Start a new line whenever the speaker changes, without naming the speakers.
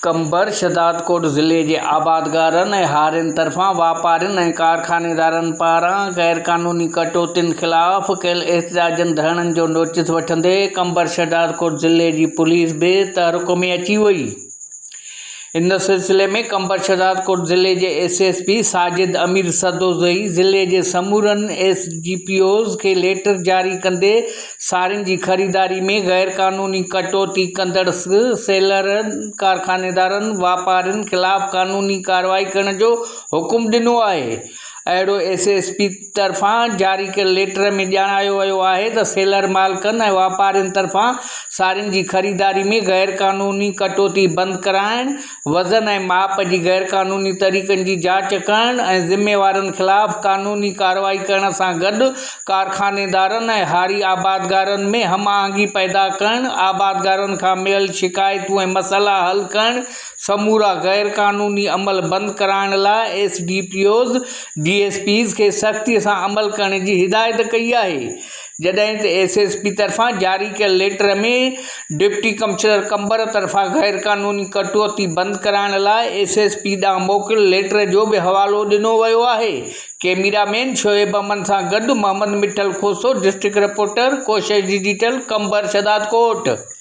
قمبر شھدادڪوٽ ضلعي جي آبادگارن ۽ ھارين طرفان واپارين ۽ ڪارخانيدارن پاران غيرقانوني ڪٽوتين خلاف ڪيل احتجاجن ڌرڻن جو نوٽيس وٺندي قمبر شھدادڪوٽ ضلعي جي پوليس به تحرڪ ۾ اچي وئي. ان سلسلي ۾ قمبر شھدادڪوٽ ضلعي جي S S P Sajid Amir Sadozai ضلعي جي سمورن ايس ڊي پي اوز کي ليٽر جاري ڪندي سارين جي خريداري ۾ غيرقانوني ڪٽوتي ڪندڙ سيلرن، ڪارخانيدارن، واپارين خلاف قانوني ڪارروائي ڪرڻ جو حڪم ڏنو آهي. اهڙو ايس ايس پي طرفان جاري ڪيل ليٽر ۾ ڄاڻايو ويو آهي ته سيلر مالڪن ۽ واپارين طرفان سارين جي خريداري ۾ غيرقانوني ڪٽوتي بند ڪرائڻ، وزن ۽ ماپ جي غيرقانوني طريقن جي جاچ ڪرڻ ۽ ذميوارن خلاف قانوني ڪارروائي ڪرڻ سان گڏ ڪارخانيدارن ۽ هاري آبادگارن ۾ هم آهنگي پيدا ڪرڻ، آبادگارن کان مليل شڪايتون ۽ مسئلا حل ڪرڻ، سمورا غيرقانوني عمل بند ڪرائڻ لاء S D P Os, D S Ps کي سختي سان عمل ڪرڻ جي هدايت ڪئي آهي. جڏهن ته ايس ايس پي طرفان جاري ڪيل ليٽر ۾ ڊپٽي ڪمشنر قمبر طرفان غيرقانوني ڪٽوتي بند ڪرائڻ لاء ايس ايس پي ڏانهن موڪليل ليٽر جو به حوالو ڏنو ويو آهي. ڪئميرا مين شعيب احمد سان گڏ Muhammad Mithal Khoso, district reporter, Koshish digital, Qambar Shahdadkot.